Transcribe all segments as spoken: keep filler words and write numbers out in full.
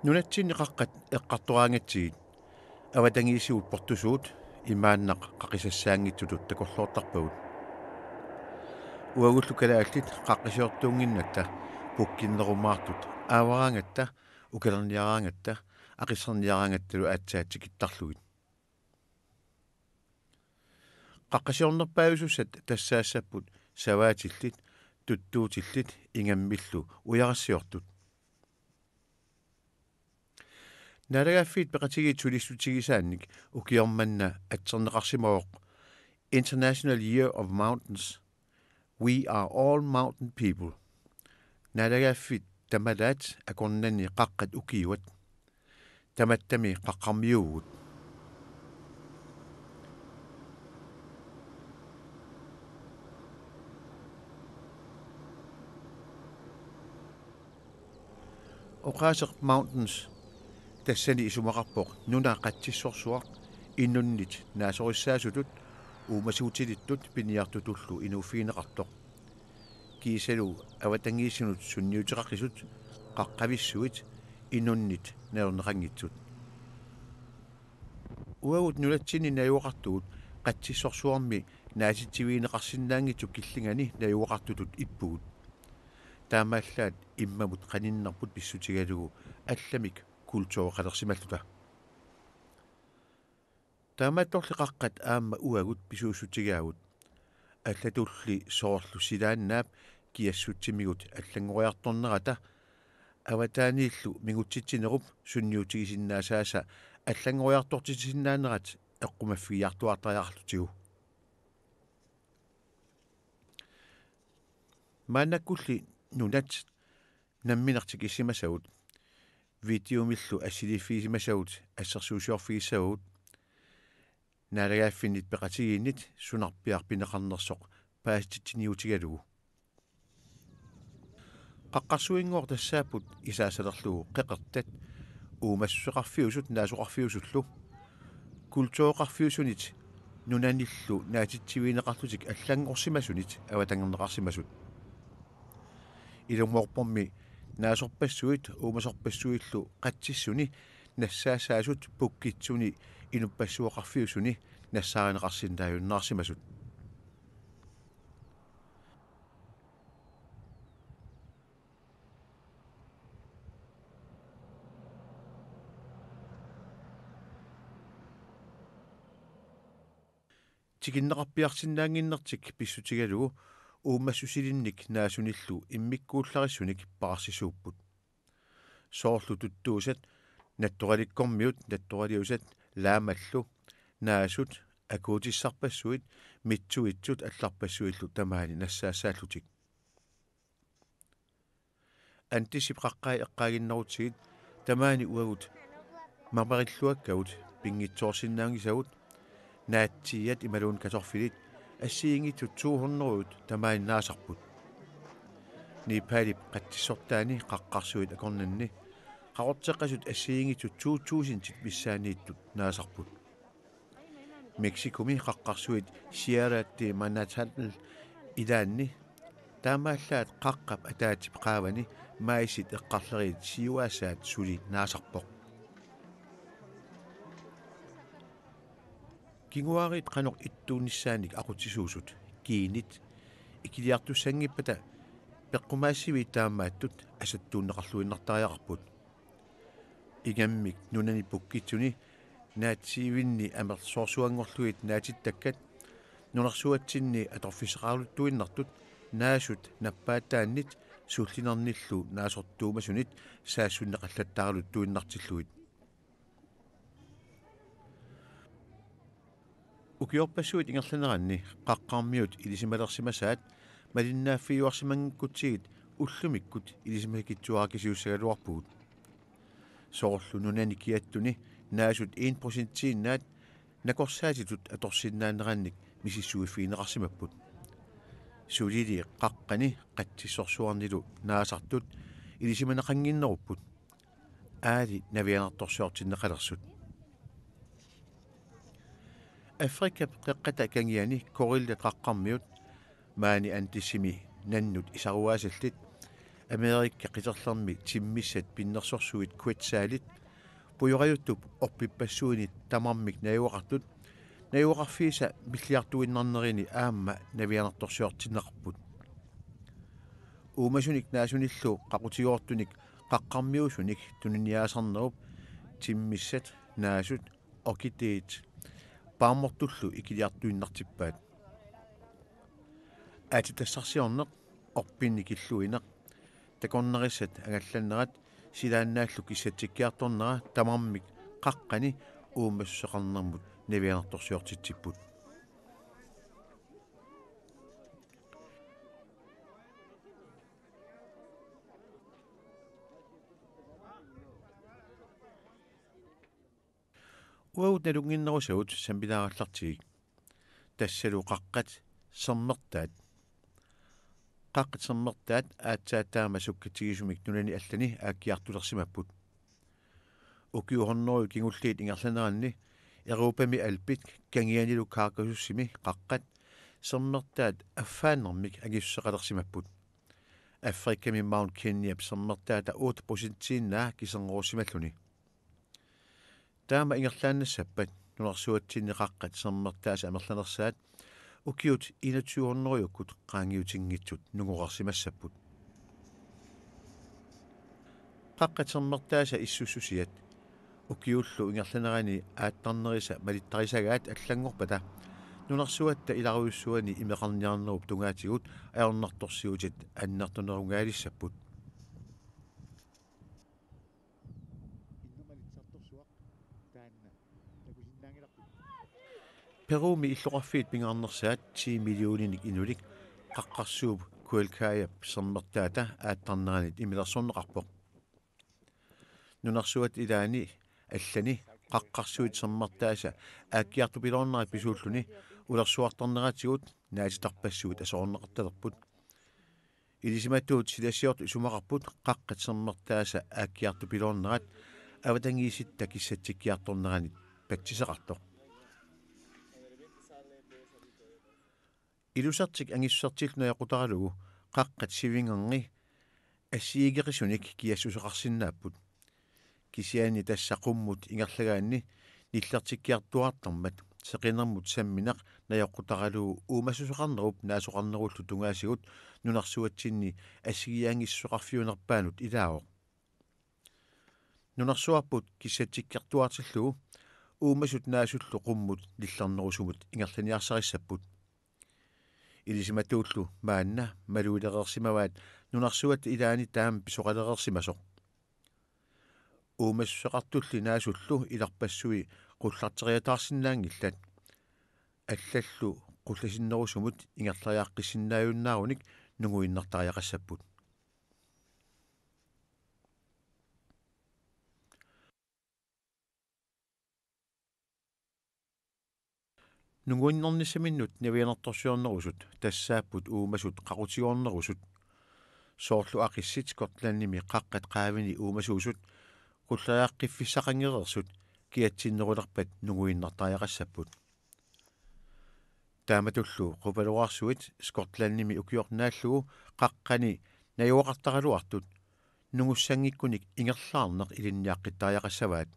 Nunatsinni qaqqat eqqartoraangatsigit avatangiisigut portusuut imaannaq qaqisassaanngitsutut takorloortarpagut. Uagullu kalaallit qaqqisiortuunnginnatta pukkinnerumaartut aavaraangatta, ukalerniaraangatta, aqisserniaraangattalu aatsaat tikittarlugit. Qaqqasiornerpaavisussat tassaassapput savaatillit, tuttuutillit ingammillu ujarassiortut. Naalagaaffiit Peqatigiit sulissutigisaannik ukioq manna atserneqarsimavoq International Year of Mountains. We are all mountain people. Naalagaaffit tamalaat akornanni qaqqat ukiuat. Tamattami qaqqarmiuuvugut. Oqaaseq Mountains tassani isumaqarpoq nuna qatsissorsuaq inunnit naasorissaasutut uumasutilittut piniartutullu inuuffigineqartoq. Kiisalu avatangiisinut sunniuteqaqisut qaqqavissuit inunnit najorneqanngitsut. Uagut nunatsinni najugaqartugut qatsissorsuarmi naatitsivigineqarsinnaanngitsut killingani najugaqartutut ippugut. Taamaallaat immamut qaninnerput pissutigalugu allamik kultureqalersimalluta. Taamaattorli qaqqat aamma uagut pisuussutigaagut. Allatulli soorlu silaannaap kiassutsimigut allanngoriartornerata avataaniillu mingutsitsinerup sunniutigisinnaasaasa allanngoriartortitsisinnaanerat eqqumaffigiartuaartariaqarlutigu. Maannakkulli nunat nammineq tikissimasagut, videomillu assiliiffigisimasagut assersuusiorfigissavagut, naalagaaffinnit peqatigiinnit sunarpiaq pineqarnersoq paasititsiniutigalugu. Qaqqarsuinngooq tassaapput isaasalerlugu qeqertat uumassuseqarfiusut naasoqarfiusullu kultureqarfiusunit nunanillu naatitsivigineqarlutik allanngorsimasunit avatangerneqarsimasut. Ilumoorpormi naasorpassuit uumasorpassuillu qatsissuni nassaassaasut pukkitsuni inuppassuaqarfiusuni nassaarineqarsinnaajunnaarsimasut. Tikinneqarpiarsinnaannginnertik pissutigalugu uumassusilinnik naasunillu immikkuullarissunik paarsisuupput. Soorlu tuttuusat, nattoralikkormiut, nattoraliusat, laamallu, naasut, akuutissarpassuit, mitsuitsut allarpassuillu tamaani nassaassaallutik. Andesip qaqqai eqqaaginnerutsigit tamaani uagut mamarilluakkagut pinngitsoorsinnaanngisagut, naatsiiat imaluunniit kartoffelit assigiinngitsut to hundrede tamaani naasarput. Nepalip qatsissortaani qaqqarsuit akornanni qaqorteqqasut assigiinngitsut to tusindit missaanniittut naasarput. Mexicomi qaqqarsuit Sierra de Manantial ilaanni taamaallaat qaqqap ataatsip qaavani maisit eqqarleriit siuaasaat suli naasarpoq. Kinguaariit qanoq ittuunnissaannik aqutsisuusut, geenit, ikiliartussanngippata peqqumaassiviit taamaattut asattuunneqarluinnartariaqarput. Ingammik nunani pukkitsuni naatsiivinni amerlasoorsuanngorlugit naatittakkat nunarsuatsinni atorfissaqaraluttuinnartut naasut nappaataannit sullinernillu naasortuumasunit saassunneqallattaaraluttuinnartillugit. Ukiorpassuit ingerlaneranni qaqqarmiut ilisimalersimasaat malinnaaffigiuarsimanngikkutsigit ullumikkut ilisimasakitsuarakisiussagaluarpugut. Soorlu nunani kiattuni naasut en procentiinnaat nakorsaatitut atorsinnaanerannik misissuiffigineqarsimapput. Sulili qaqqani qatsissorsuarnilu naasartut ilisimaneqannginnerupput. Aali navianartorsiortinneqalersut. Afrikap qeqqata kangiani gorillat qaqqarmiut maani Andesimi nannut isaruaasallit Amerika qiterlermi timmissat pinnersorsuit Quetzalit pujorajuttup orpippassuini tamarmik najugaqartut, najugaqarfiisa milliartuinnarnerini aamma navianartorsiortinneqarput. Uumasunik naasunillu qaqutigoortunik qaqqarmiuusunik tuniniaasarnerup timmissat naasut orkideet paamortullu ikiliartuinnartippaat. Aatsitassarsiorneq, orpinnik illuineq, takornarissat angallannerat, silaannaallu kissatsikkiartornera tamarmik qaqqani uumassuseqarnermut navianartorsiortitsipput. Uagut nalunnginnerusagut sammilaarallartigik. Tassalu qaqqat sermertaat. Qaqqat sermertaat aatsaat taama sukkatsigisumik nunani allani aakkiartulersimapput. Ukiut hundredet kingulliit ingerlaneranni Europami alpit kangianilu Kaukasusimi qaqqat sermertaat affaannermik angissuseqalersimapput. Afrikami Mount Kenyap sermertaata otte procentiinnaa kisernerusimalluni. Taama ingerlaannassappat nunarsuatsinni qaqqat sermertaasa amerlanersaat ukiut enogtyve hundredekkut qaangiutinngitsut nungoreersimassapput. Qaqqat sermertaasa issussusiat ukiullu ingerlanerani aattarnerisa malittarisagaat allanngorpata nunarsuatta ilarujussuani imeqarniarnerup tungaatigut ajornartorsiutit annertunerungaalissapput. Perumi illoqarfiit pingaarnersaat ti millioninik inulik qaqqarsuup Kuelkayap sermertaata aattarneranit imilersorneqarpoq. Nunarsuatta ilaanni allani qaqqarsuit sermertaasa aakkiartupiloornerat pisuulluni ulersuartarneratigut naatitarpassuit aserorneqartalerput. Ilisimatuut silasiortut isumaqarput qaqqat sermertaasa aakkiartupiloornerat avatangiisitta kissatsikkiartorneranit patsiseqartoq. Ilusertik angissusertillu najoqqutaralugu qaqqat sivingerni assigiigeqisunik kiassuseqarsinnaapput. Kisianni tassa qummut ingerlagaanni nillertikkiartuaartarmat seqinermut sammineq najoqqutaralugu uumassuseqarnerup naasoqarnerullu tungaasigut nunarsuatsinni assigiiaanngissuseqarfiunerpaanut ilaavoq. Nunarsuarput kissatsikkiartuaartillugu uumasut naasullu qummut nillernerusumut ingerlaniarsarissapput. Ilisimatuullu maanna malugilereersimavaat nunarsuatta ilaanni taama pisoqalereersimasoq. Uumassuseqartulli naasullu ilarpassui qullarteriataarsinnaanngillat. Allallu qullasinnerusumut ingerlariaqqissinnaajunnaarunik nunguinnartariaqassapput. Nunguinnarnissaminnut navianartorsiornerusut tassaapput uumasut qaqutigoornerusut. Soorlu aqissit Skotlandimi qaqqat qaavini uumasuusut qullariaqqiffissaqanngereersut kiatsinnerulerpat nunguinnartariaqassapput. Taamatullu qupaloraarsuit Skotlandimi ukioq naallugu qaqqani najugaqartaraluartut nungussanngikkunik ingerlaarneq ilinniaqqittariaqassavaat.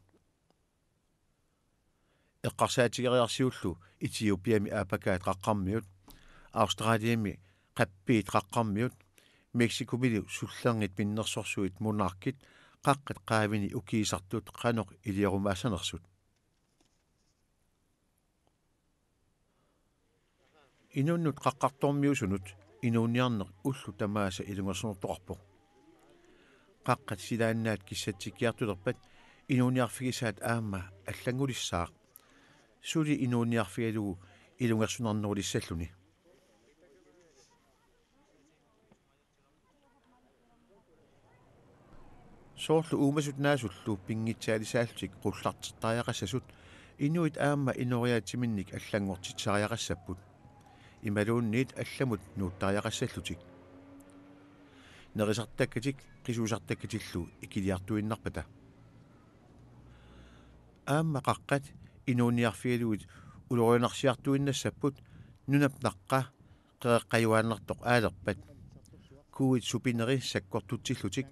Eqqarsaatigeriarsiullu Etiopiami aapakaat qaqqarmiut, Australiami qappiit qaqqarmiut, Mexicomilu sullernit pinnersorsuit monarkit qaqqat qaavini ukiisartut qanoq iliorumaassanersut. Inunnut qaqqartormiusunut inuuniarneq ullut tamaasa ilungersunartoqarpoq. Qaqqat silaannaat kissatsikkiartulerpat inuuniarfigisaat aamma allanngulissaaq. Suli inuuniarfigalugu ilungersunarnerulissalluni. Soorlu uumasut naasullu pinngitsaalisaallutik qullartertariaqassasut inuit aamma inooriaatsiminnik allanngortitsisariaqassapput. Imaluunniit allamut nuuttariaqassallutik. Nerisartakkatik qisuusartakkatillu ikiliartuinnarpata. Aamma qaqqat inuuniarfigalugit ulorianarsiartuinnassapput nunap naqqa qereqqajuaannartoq aalerpat. Kuuit supineri sakkortutsillutik,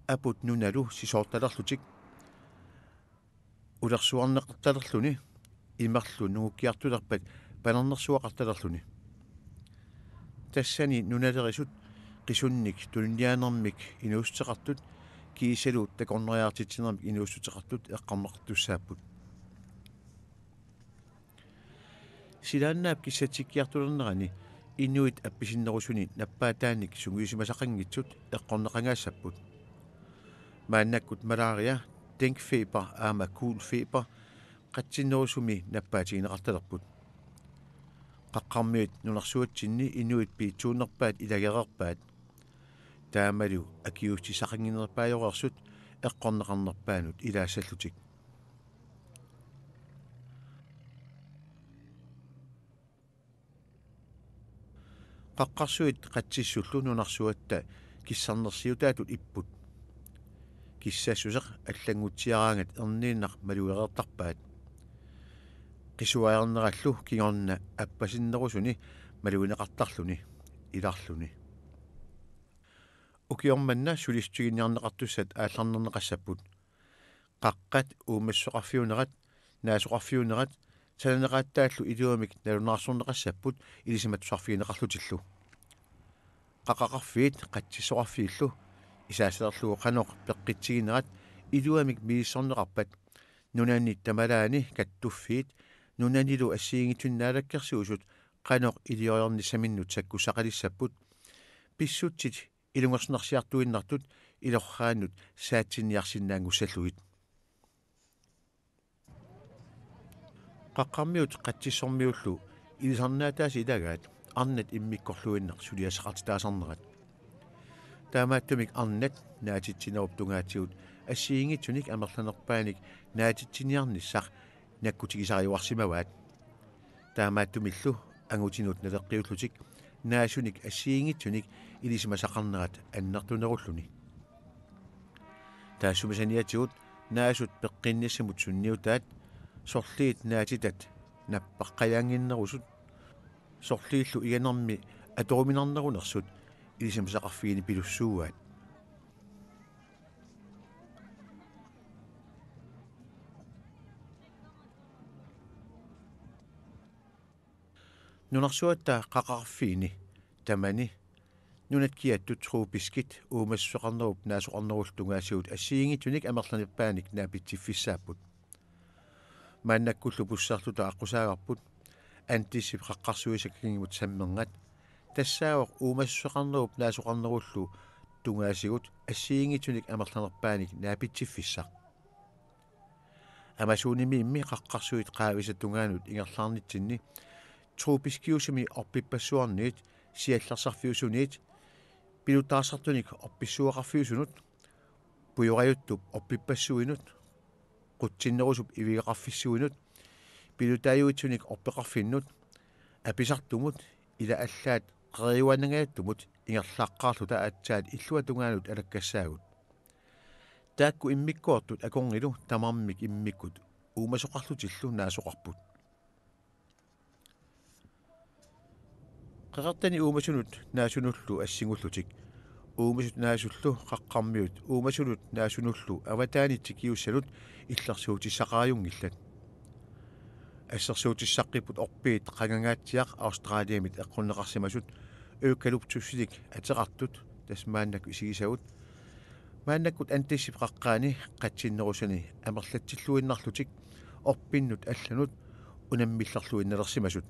aput nunalu sisoortalerlutik, ulersuarneqartalerluni, imerlu nungukkiartulerpat panernersuaqartalerluni. Tassani nunalerisut qisunnik tuniniaanermik inuussuteqartut kiisalu takornariartitsinermik inuussuteqartut eqqorneqartussaapput. Silaannaap kissatsikkiartulernerani inuit appisinnerusuni nappaataannik sungiusimasaqanngitsut eqqorneqangaassapput. Maannakkut malaria, denguefeber aamma kuglepfeber qatsinnerusumi nappaatigineqartalerput. Qaqqarmiut nunarsuatsinni inuit piitsuunnerpaat ilagereerpaat. Taamalu akiuussutissaqannginnerpaajoreersut eqqorneqarnerpaanut ilaassallutik. Qaqqarsuit qatsissullu nunarsuatta kissarnersiutaatut ipput. Kissassuseq allanngutsiaraangat erniinnaq malugereertarpaat. Qisuarinerallu kingorna appasinnerusuni malugineqartarluni, ilarluni. Ukioq manna sulissutiginiarneqartussat aallarnerneqassapput. Qaqqat uumassuseqarfiunerat, naasoqarfiunerat, sananeqaattaallu iluamik nalunaarsorneqassapput ilisimatusarfigineqarlutillu. Qaqaqarfiit qatsissoqarfiillu isaasalerlugu qanoq peqqitsiginerat iluamik misissorneqarpat, nunani tamalaani kattuffiit nunanilu assigiinngitsunik naalakkersuisut qanoq ilioriornissaminnut sakkussaqalissapput, pissutsit ilungersunarsiartuinnartut ilorraannut saatsinniarsinnaanngussallugit. Qaqqarmiut qatsissormiullu ilisarnaataasa ilagaat arnat immikkorluinnaq suliassaqartitaasarnerat. Taamaattumik arnat naatitsinerup tungaatigut assigiinngitsunik amerlanerpaanik naatitsiniarnissaq nakkutigisariuarsimavaat. Taamaattumillu angutinut naleqqiullutik naasunik assigiinngitsunik ilisimasaqarnerat annertunerulluni. Taassuma saniatigut naasut peqqinnissamut sunniutaat, sorliit naatitat nappaqqajaannginnerusut, sorliillu iganermi atoruminarnerunersut ilisimasaqarfigini pilussuuaat. Nunarsuatta qaqarfiini tamani nunat kiattut tropiskit uumassuseqarnerup naasoqarnerullu tungaasigut assigiinngitsunik amerlanerpaanik naapitsiffissaapput. Maannakkullu pussarluta aqqusaagarput Andesip qaqqarsuisa kingimut sammerngat, tassaavoq uumassuseqarnerup naasoqarnerullu tungaasigut assigiinngitsunik amerlanerpaanik naapitsiffissaq. Amazonimiimmi qaqqarsuit qaavisa tungaanut ingerlaarnitsinni tropiskiusumi orpippassuarniit siallersarfiusuniit pilutaarsartunik orpissuaqarfiusunut, pujorajuttup orpippassuinut, qutsinnerusup ivigaqarfissuinut, pilutaajuitsunik orpeqarfinnut, apisartumut ila allaat qeriuaannangajattumut ingerlaqqaarluta aatsaat illua tungaanut alakkassaagut. Taakku immikkoortut akornilu tamarmik immikkut uumasoqarlutillu naasoqarput. Qeqertani uumasunut naasunullu assinguullutik, uumasut naasullu qaqqarmiut uumasunut naasunullu avataanit tikiussallut illersuutissaqarajunngillat. Assersuutissaqqipput orpiit qangangaatsiaq Australiamit eqqunneqarsimasut eukalyptusinik ateqartut, tassa maannakkut isigisagut. Maannakkut Andesip qaqqaani qatsinnerusani amerlatsilluinnarlutik orpinnut allanut unammillerluinnalersimasut.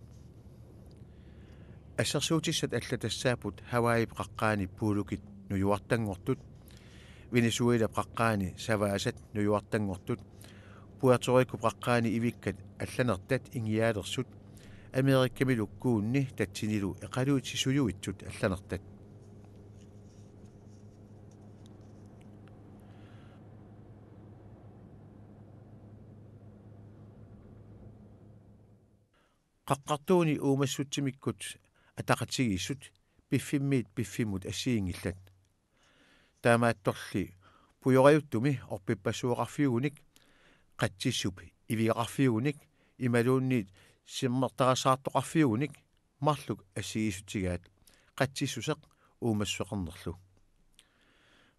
Assersuutissat allat tassaapput Hawaiip qaqqaani pulukit nujuartanngortut, Venezuelap qaqqaani savaasat nujuartanngortut, Puerto Ricop qaqqaani ivikkat allanertat ingiaalersut, Amerikamilu kuunni tatsinilu eqaluit sisujuitsut allanertat. Qaqqartuuni uumassutsimikkut ataqatigiissut piffimmiit piffimmut assigiinngillat. Taamaattorli pujorajuttumi orpippassuaqarfiugunik, qatsissup ivigaqarfiugunik imaluunniit simmertarasaartoqarfiugunik marluk assigiissutigaat, qatsissuseq uumassuseqarnerlu.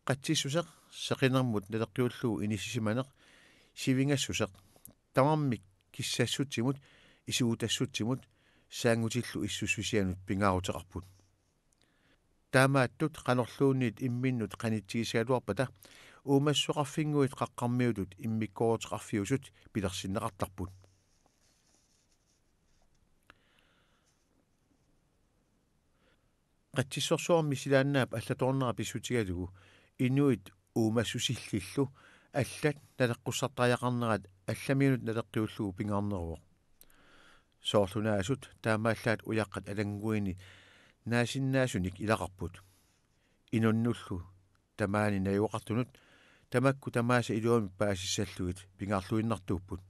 Qatsissuseq seqinermut naleqqiullugu inissisimaneq sivingassuseq tamarmik kissassutsimut, isugutassutsimut saanngutillu issussisianut pingaaruteqarput. Taamaattut qanorluunniit imminnut qanitsigisagaluarpata uumassuseqarfinnguit qaqqarmiutut immikkooruteqarfiusut pilersinneqartarput. Qatsissorsuarmi silaannaap allatoornera pissutigalugu inuit uumassusillillu allat naleqqussartariaqarnerat allamiunut naleqqiullugu pingaarneruvoq. Soorlu naasut taamaallaat ujaqqat alannguini naasinnaasunik ilaqarput. Inunnullu tamaani najugaqartunut tamakku tamaasa iluamik paasissallugit pingaarluinnartuupput.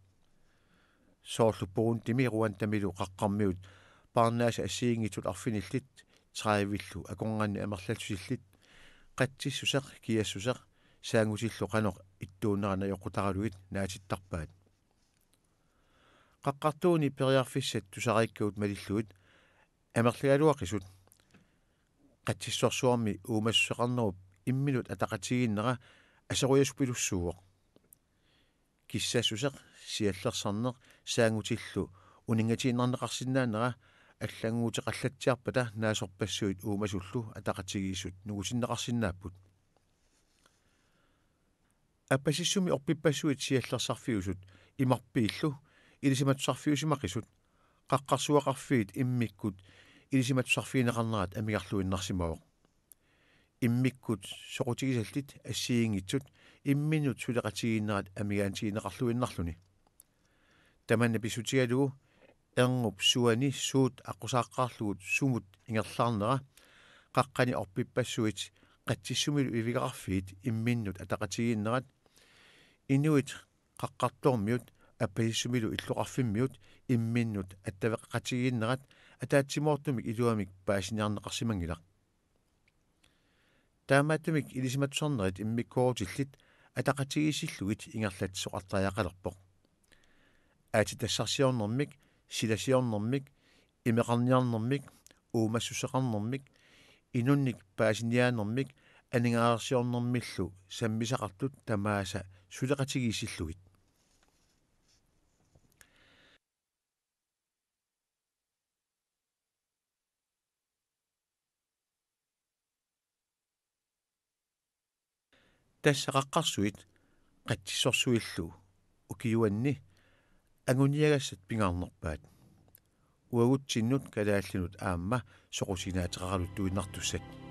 Soorlu Burundimi Rwandamilu qaqqarmiut parnaasat assigiinngitsut arfinillit tredivillu akornanni amerlassusillit qatsissuseq kiassuseq saanngutillu qanoq ittuunnera najoqqutaralugit naatittarpaat. Qaqqartuuni periarfissat tusariikkagut malillugit amerlagaluaqisut qatsissorsuarmi uumassuseqarnerup imminut ataqatigiinnera aserujussupilussuuvoq. Kissassuseq, siallersarneq saanngutillu uninngatiinnarneqarsinnaanera allannguuteqallatsiarpata naasorpassuit uumasullu ataqatigiissut nungutinneqarsinnaapput. Appasissumi orpippassuit siallersarfiusut imarpiillu ilisimatusarfiusimaqisut qaqqarsuaqarfiit immikkut ilisimatusarfigineqarnerat amigarluinnarsimavoq. Immikkut soqutigisallit assigiinngitsut imminnut suleqatigiinnerat amigaatigineqarluinnarluni. Tamanna pissutigalugu erngup suani suut aqqusaaqqaarlugu sumut ingerlaarnera qaqqani orpippassuit qatsissumilu ivigaqarfiit imminnut ataqatigiinnerat inuit qaqqartormiut appasissumilu illoqarfimmiut imminnut attaveqaqatigiinnerat ataatsimoortumik iluamik paasiniarneqarsimanngilaq. Taamaattumik ilisimatusarnerit immikkoorutillit ataqatigiissillugit ingerlatsisoqartariaqalerpoq. Aatsitassarsiornermik, silasiornermik, imeqarniarnermik, uumassuseqarnermik, inunnik paasiniaanermik aningaasarsiornermillu sammisaqartut tamaasa suleqatigiissillugit. Tassa qaqqarsuit qatsissorsuillu ukiuanni anguniagassat pingaarnerpaat. Uagutsinnut kalaallinut aamma soqutiginaateqaraluttuinnartussat.